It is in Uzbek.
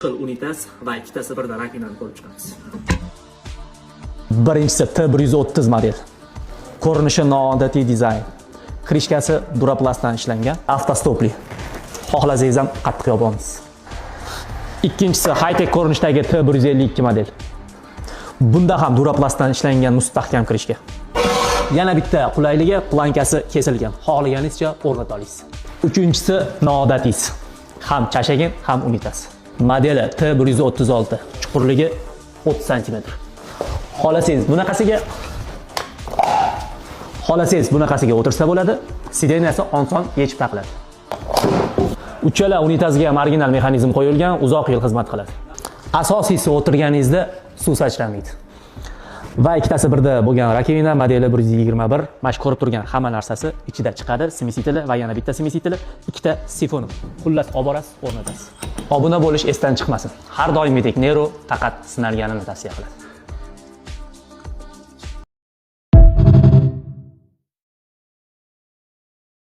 Xil unitaz va ikkitasi birdan rakovinani ko'rib chiqamiz. Birinchisi T130 model. Ko'rinishi noodatiy dizayn. Крышка si duraplastdan ishlangan, автостоп li. Xohlasangiz ham qattiq yopamiz. Ikkinchisi high-tech ko'rinishdagi T152 model. Bunda ham duraplastdan ishlangan mustahkam крышка. Yana bitta qulayligi, планка si kesilgan. Xohlaganingizcha o'rnata olasiz. Uchinchisi noodatiysi. Ham чашагин, ham unitaz. Modeli T136, chuqurligi 30 sm. Xohlasangiz bunaqasiga o'tirsa bo'ladi. Сиденья si oson yechib taqiladi. Uchala unitazga ham original mexanizm qo'yilgan, uzoq yil xizmat qiladi. Asosiysi, o'tirganingizda suv sachramaydi. Va ikkitasi birda bo'lgan раковина modeli 121. Mana shu ko'rib turgan hamma narsasi ichida chiqadi, смеситель i va yana bitta смеситель i, ikkita sifoni. Xullas, olib borasiz, o'rnatasiz. Obuna bo'lish esdan chiqmasin. Har doimgidek Nero faqat sinalganini tavsiya qiladi.